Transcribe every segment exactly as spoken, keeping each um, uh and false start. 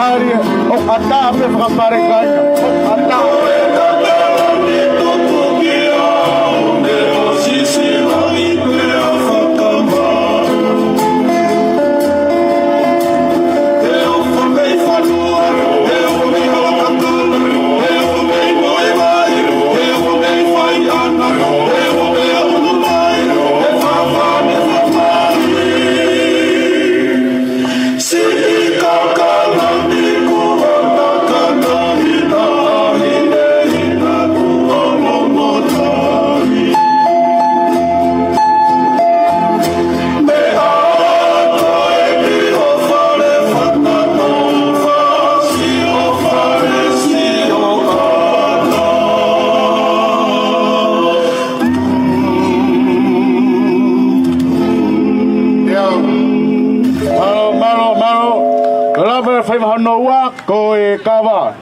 ʻOku ʻatā pē fakapale kāinga. ʻOku ʻatā. Mālō, mālō, mālō. Ko e lave faiva hono ua, ko e kava.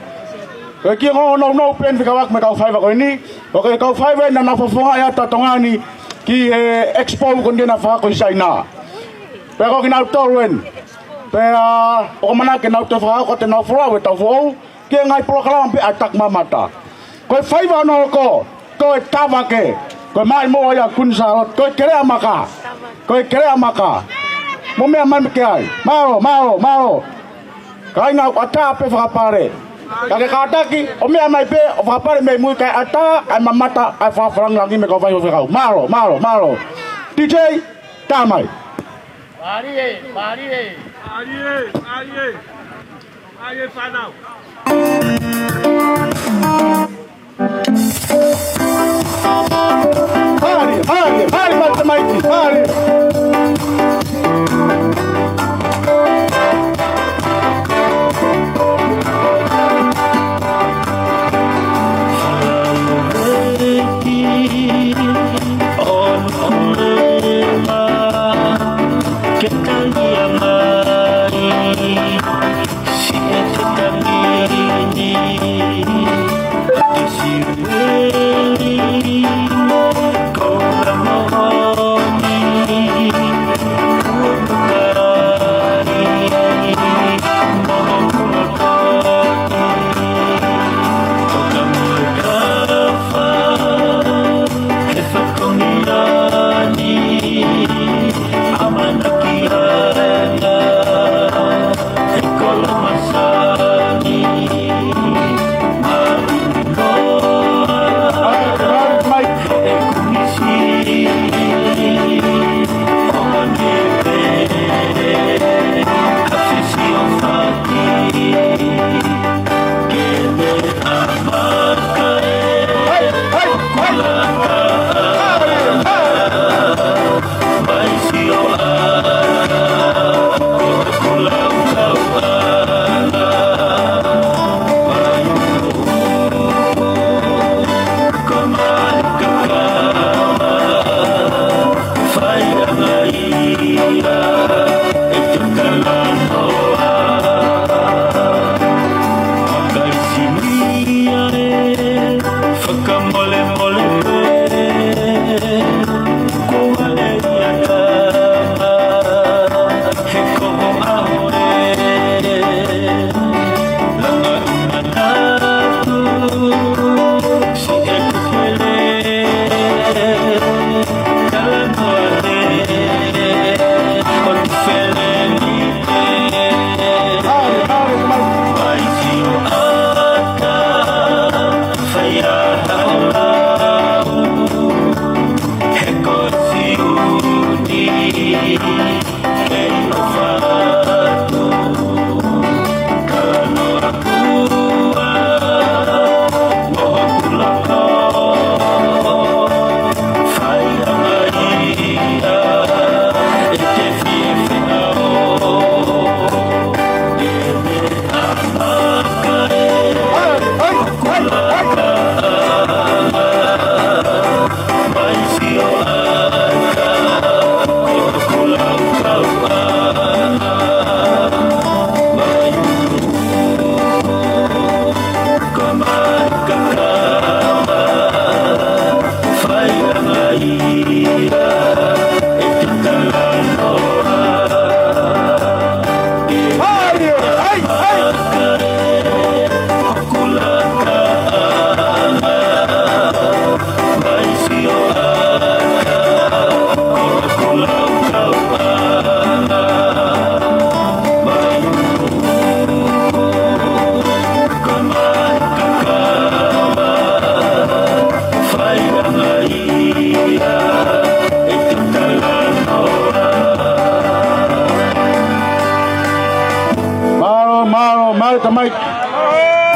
Ko e kiʻi ongo nounou pē eni fekauʻaki mo e kau faiva ko eni. Ko e kau faiva eni naʻa nau fofongaʻi ʻa Tonga ni ki he expo ko eni naʻe fakahoko ʻi Saina. Pea ko kinautolu eni. Pea ʻoku ou ʻamanaki ke nau toe fakahoko atu ʻenau folau ʻi he taʻu foʻou. Ki he ngaahi polokalama pē ʻa e taki mamata. Ko e faiva hono hoko, ko e tavake. Ko e maʻimoa ia Kuini Sālote, ko e keleʻa maka. Ko e keleʻa maka. Mou meʻa mai ki ai. Mālō, mālō, mālō. Kāinga, ʻoku ʻatā pē fakapale. Ka ke kātaki, ʻo meʻa mai pē, ʻo fakapale mei mui kae ʻatā ʻa e mamata ʻa e fakafakalāngilangi mei he kau faifekau. Mālō, mālō, mālō. D J, tā mai. Mālie, mālie. Mālie, mālie. Mālie fānau. Mālie, mālie, mālie, mālie, mālie, mālie.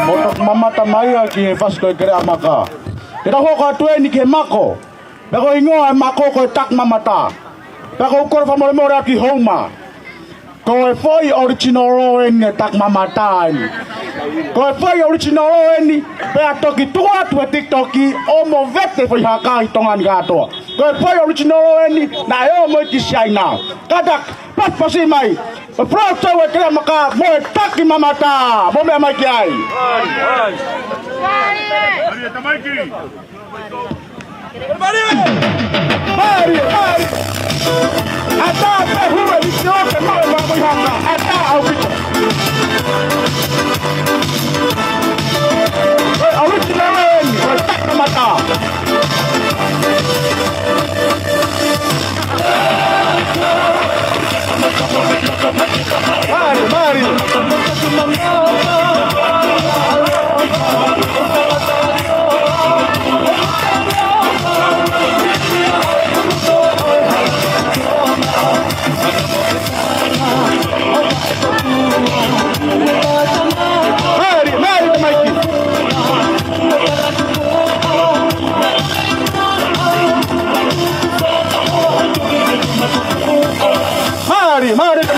Mo Taki Mamata mai ia ki he fasi ko e Keleʻamaka. Te tau hoko atu eni ki he mako. Pea ko e hingoa e mako ko e Taki Mamata. Pea ko u kole fakamolemole atu ki Houma. Ko e foʻi original eni e Taki Mamata eni. Ko e foʻi original eni, pea toki tuku atu he TikTok ʻo movete foʻi haka ʻi Tonga ni kātoa. Ko e foʻi original eni, naʻe ō mo ia ki Siaina. Kātaki, pasipasi mai. Ko e flau tau e Keleʻamaka, mo e Taki Mamata, mo meʻa mai ki ai. Mālie, mālie. ʻAtā pē hua ni te oke mo e mamo i hanga. ʻAtā ʻaupito. Ko e original eni, ko e Taki Mamata. Mālie, mālie. Mālie, mālie, Tamaiki. Mālie, mālie, Tamaiki. Mālie, mālie.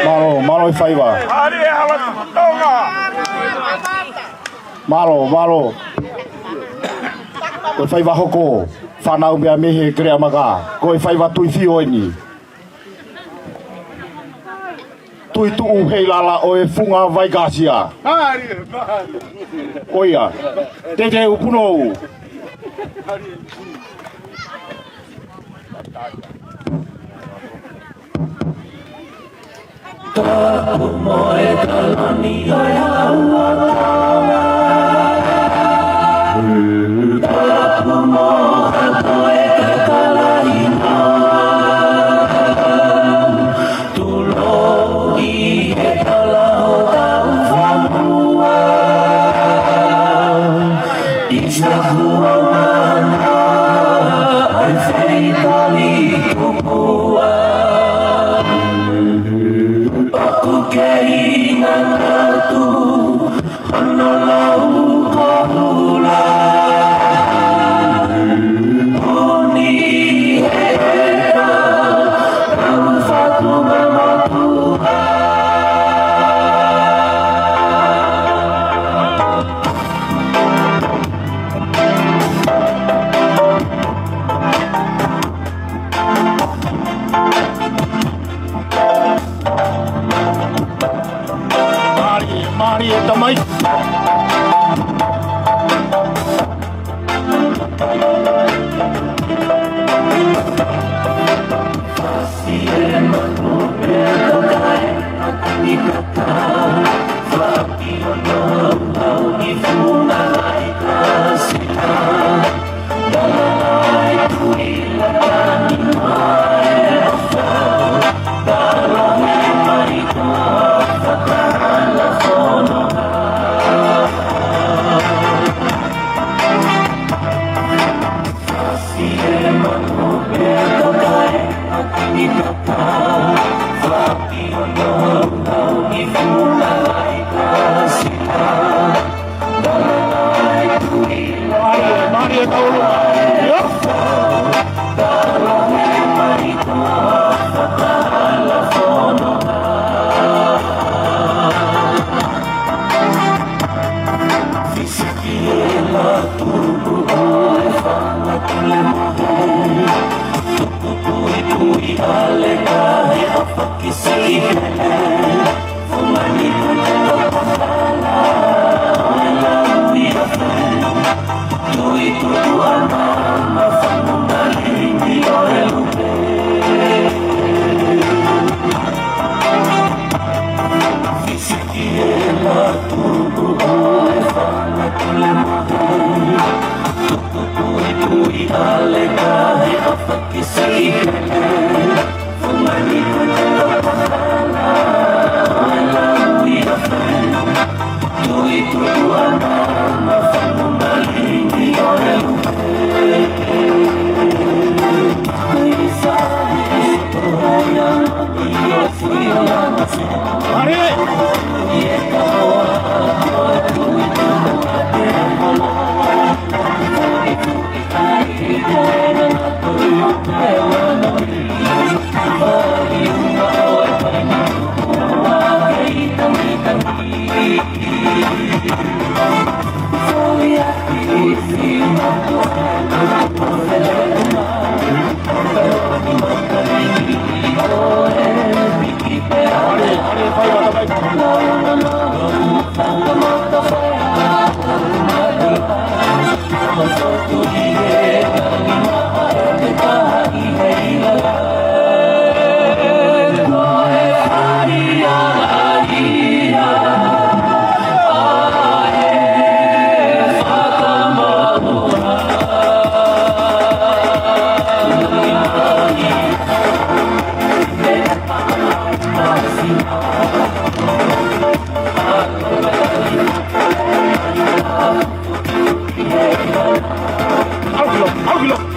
Mālō, mālō e faiva. Mālō, mālō. Ko e faiva hoko, fānau meʻa mei he Keleʻamaka. Ko e faiva Tuifio eni. Tui tuʻu hei lala ʻo e funga vai kāsia. ʻO ia, tete upunou. Tapu mo e kalani ʻo e ʻaua Tonga. Tapu mo Feitali tupua. ʻOku kei ngangatu hano lau ko Hula. Puni he ʻEta, tau fatu mamatua. Mālie, mālie, tamai. Mālie, mālie, Taulu.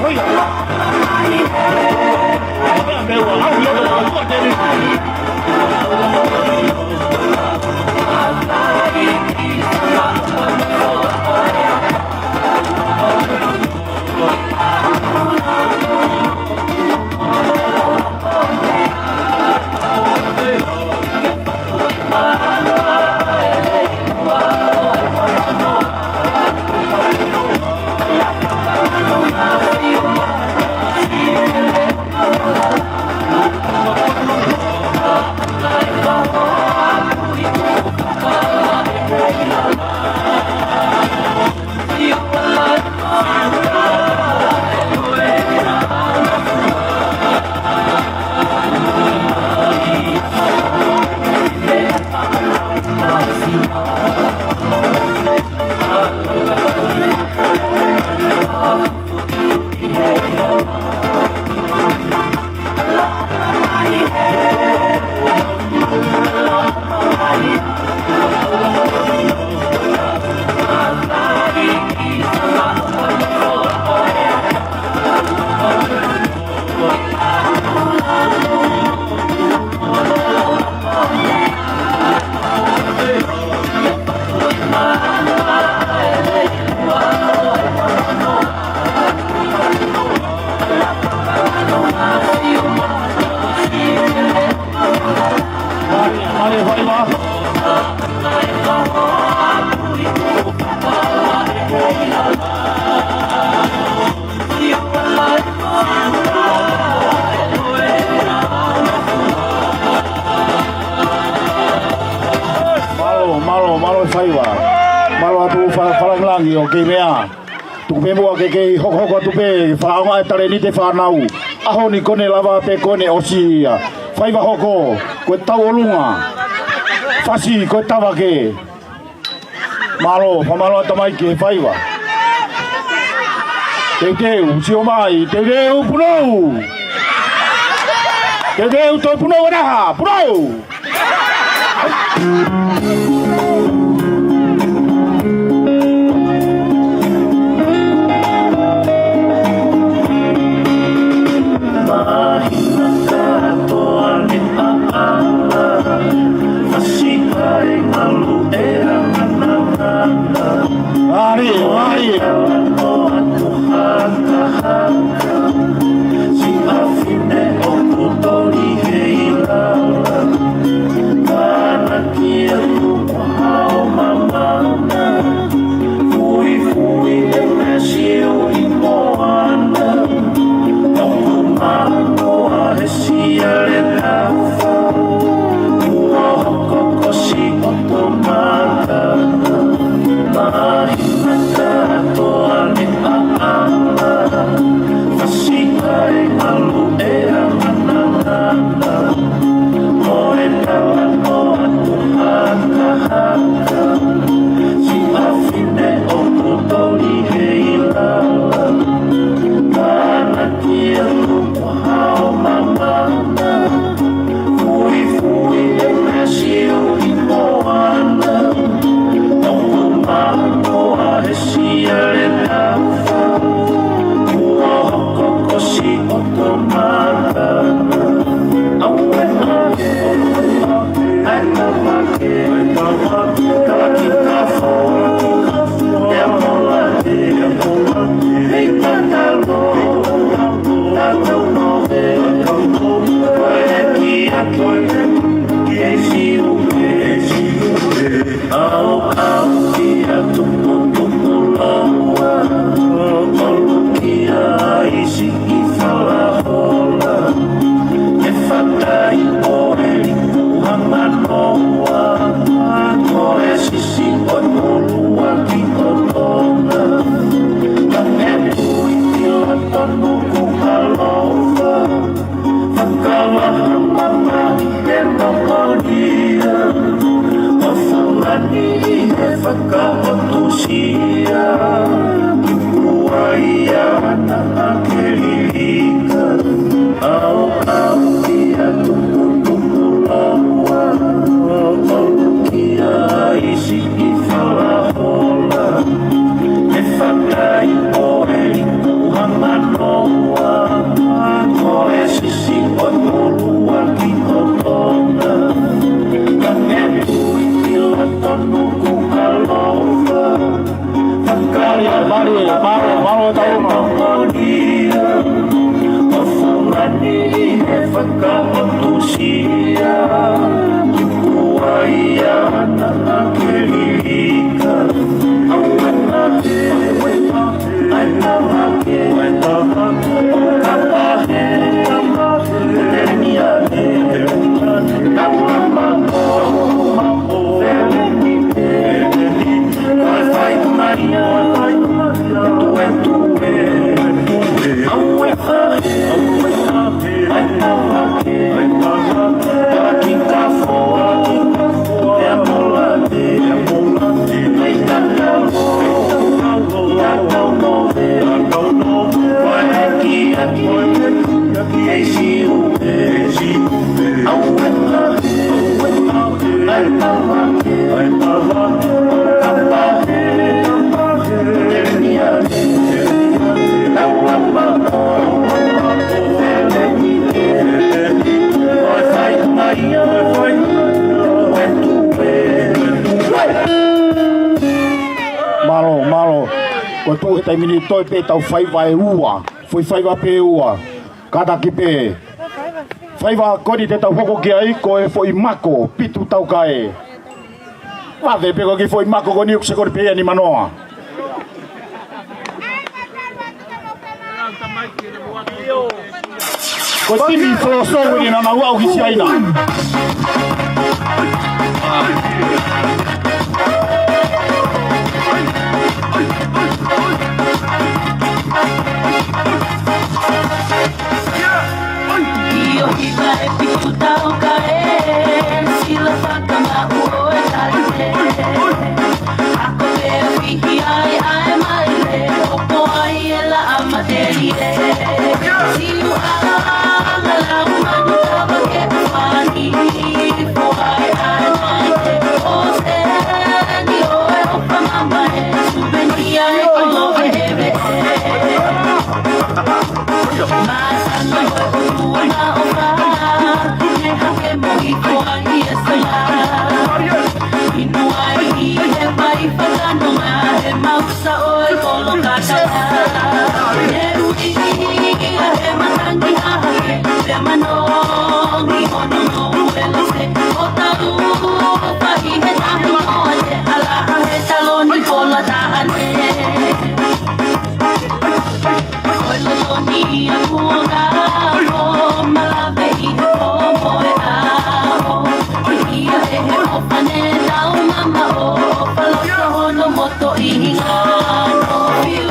Ia. Tuku pē muʻa ke kei hokohoko atu pē, fakaʻaongaʻi e talēniti e fānau. ʻAho ni ko ʻene lava pē ko ʻene ʻosi ia. Faiva hoko, ko e tauʻolunga. Fasi, ko e tavake. Mālō, fakamālō ʻa e tamaiki he faiva. Teuteu, sio mai, teuteu, punou. Teuteu, toe punou ʻe taha, punou. Ari, ari. Mālō, mālō, mālō, mālō, mālō, mālō. Mālō, mālō. Ko e tuʻu he taimi ni toe pē ʻetau faiva ʻe ua. Foʻi faiva pē ʻe ua. Kātaki pē. Faiva ko eni te tau hoko ki ai ko e foʻi mako, pitu taukae. Vave pē ko e kiʻi foʻi mako ko eni ʻoku sekoni pē ia ʻe nimanoa. Ko e timi Flow Soul eni naʻa nau aʻu ki Siaina. ʻIo, hiva ʻe Pikuta ʻo ka e sila fakamaʻu ʻo e tali te. Ako pea fihi ai ʻa e maile, ʻoku ai e laʻa matelie. Siu ʻa e ngalaumanu tava ke ufani, foai ʻa e maile. ʻO seni ʻo e ʻofa mamae, suvenia e koloveʻeveʻe. Mātanga ʻo e ʻOtua naʻe ʻofa, ne hake mo hiko ai e sela. Inu ai ʻi he vai fakanonga, he mausa ʻo e kolo kakala. Ne ui ia he matangi hahake, pea manongi hono ngouela se. ʻO tau pahi he tahi noa te ala he taloni kola tahane. Ko e loloni a kuonga o malave ʻi he pomo e ʻaho. ʻI he ʻofa ne tau mamaʻo, ʻofa loto hono moto ʻi hinga no fiu.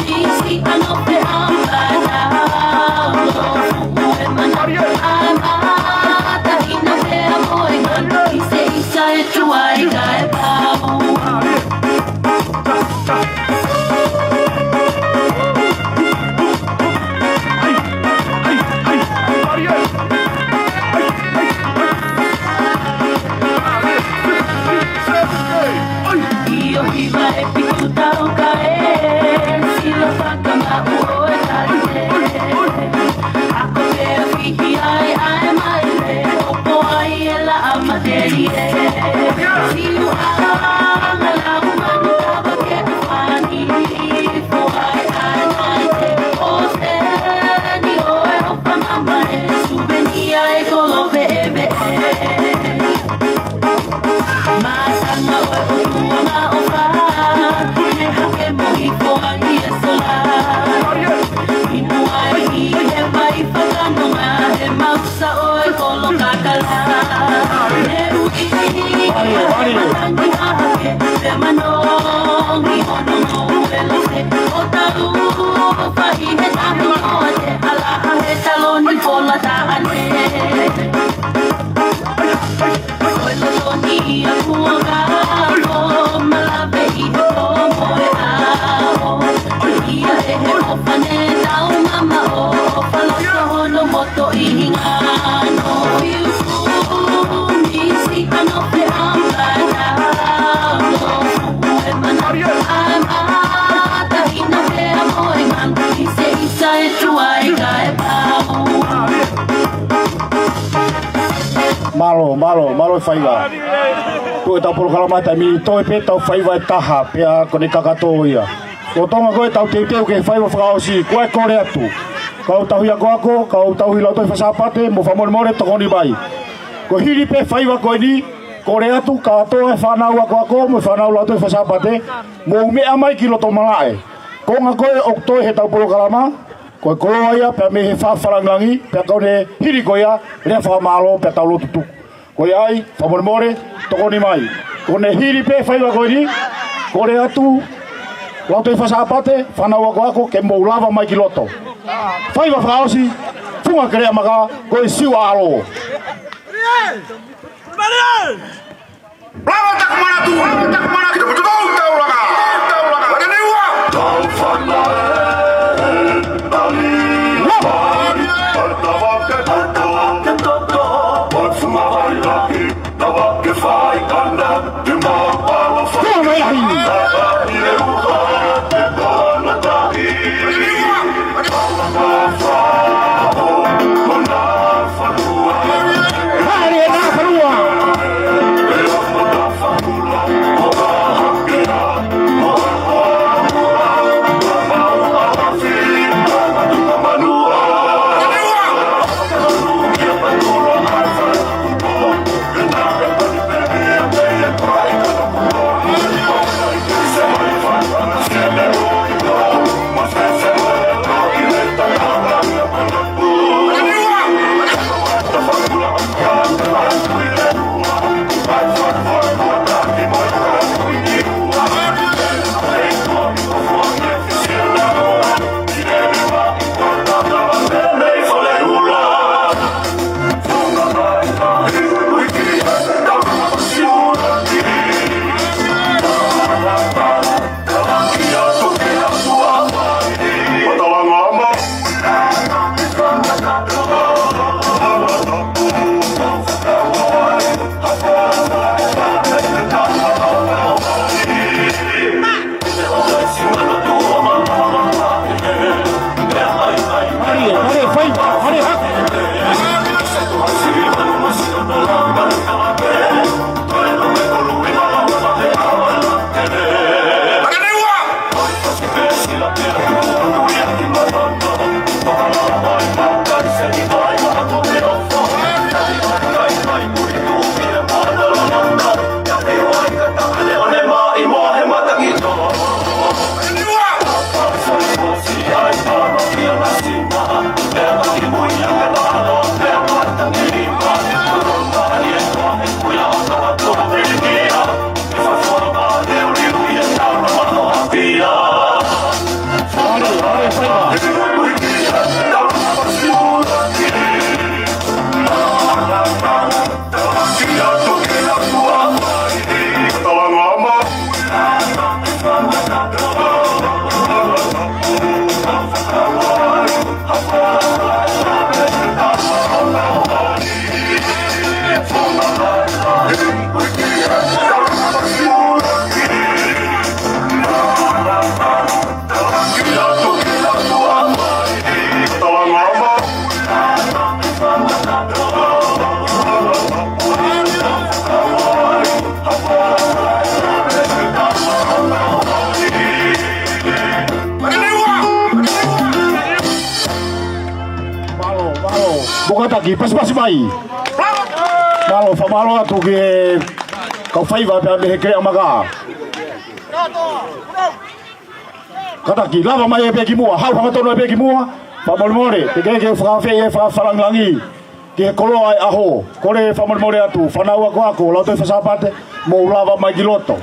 Misi ano pe ampata, lo ue mana amata ina pe amoe. Ise isa e tuai kae pau. ʻIo, hiva ʻe Pikuta ʻo ka e sila fakamaʻu ʻo e tali te. Ako pea fihi ai ʻa e maile, ʻoku ai e laʻa matelie. Siu ʻa e ngalaumanu tava ke ufani, foai ʻa e maile. ʻO seni ʻo e ʻofa mamae, suvenia e koloveʻeveʻe. Mātanga ʻo e ʻOtua naʻe ʻofa, ne hake mo hiko ai e sela. Inu ai ʻi he vai fakanonga, he mausa ʻo e kolo kakala. Ne ui ia he matangi hahake, pea manongi hono ngouela se. ʻO tau pahi he tahi noa te ala he taloni kola tahane. Ko e loloni a kuonga o malave ʻi he pomo e ʻaho. ʻI he ʻofa ne tau mamaʻo, ʻofa loto hono moto ʻi hinga no fiu. Misi ano pe ampata, lo ue mana amata ina pe amoe. Ise isa e tuai kae pau. Mālō, mālō, mālō e faiva. Ko ʻetau polokalama taimi toe pē ʻetau faiva ʻe taha, pea ko ʻene kakato ia. Lolotonga ko ē ʻetau teuteu ki he faiva fakaʻosi, ko e kole atu. Kau tauhi akoako, kau tauhi lautohi fakaSāpate, mo fakamolemole tokoni mai. Ko e hili pē faiva ko eni, kole atu kātoa e fānau akoako, mo e fānau lautohi fakaSāpate, mou meʻa mai ki loto malaʻe. Konga ko ē ʻoku toe heʻetau polokalama, ko e koloa ia pea mei he faʻa fakalāngilangi, pea ko ʻene hili ko ia, lea fakamālō pea tau lotu tuku. Ko ia ai, fakamolemole, tokoni mai. Ko ʻene hili pē faiva ko eni, kole atu, lautohi fakaSāpate, fānau akoako, ke mou lava mai ki loto. Faiva fakaʻosi, funga keleʻa maka, ko e Siua ʻAlo. Lava taku manatu, taku manatu ki te putu tau, tau laka, tau laka, laka ni ua. Tau fana, tali, tali, tava ke toto, tava ke toto, o funga vai laki, tava ke fai kana, te mau palo fai. Tava i le uha, te kona tahi. Mālō, mālō. Mou kātaki, pasipasi mai. Mālō, fakamālō atu ki he kau faiva pea mei he Keleʻa Maka. Kātaki, lava mai pē ki muʻa, haʻu hangatonu pē ki muʻa. Fakamolemole, teʻeki ke fakaafeʻi e fakafakalāngilangi ki he koloa e ʻaho. Kole fakamolemole atu, fānau akoako, Lautohi Fakasaapate, mou lava mai ki loto.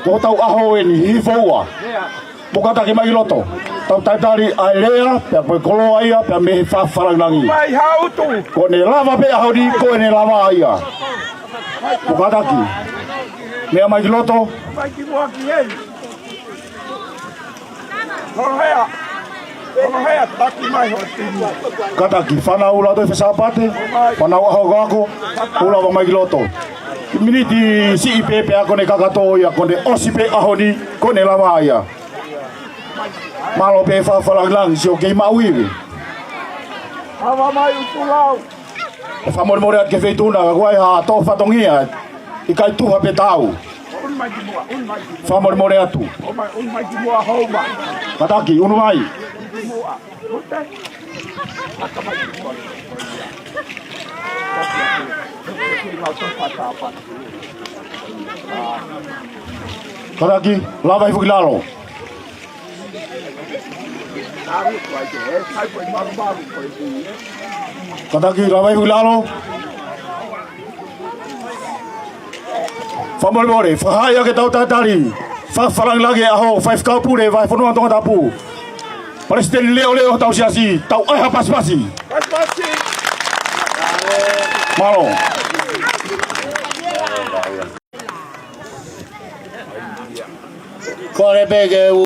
Ko hotau ʻaho eni, hihifo ua. Mou kātaki mai ki loto. Tau talitali ʻa e lea, pea ko e koloa ia, pea mei he fakafakalāngilangi. Mai hautu. Ko ʻene lava pē ʻaho ni, ko ʻene lava ia. Mou kātaki. Meʻa mai ki loto. Mai ki muʻa ki heni. Holoʻea. Holoʻea, taki mai ho timi. Kātaki, fānau Lautohi Fakasaapate, fānau ʻaho akoako, mou lava mai ki loto. Miniti siʻi pē pea ko ʻene kakato ia, ko ʻene ʻosi pē ʻaho ni, ko ʻene lava ia. Mālō pē fakafakalāngilangi, sio kei maʻu ivi. Lava mai Utulau. ʻE fakamolemole atu ki he feituʻu na, ka ʻoku ʻi ai ha tō fatongia, ʻikai tuha pē tau. Fakamolemole atu. Kātaki, unu mai. Kātaki, lava hifo ki lalo. Kātaki, lava hifo ki lalo. Fakamolemole, fakahā ia ke tau talitali. Fakafakalāngilangi e ʻaho, Faifekau Pule, Vahefonua Tongatapu. Palesiteni leʻoleʻo hotau siasi, tau ʻai ha pasipasi. Mālō. Kole pē ke u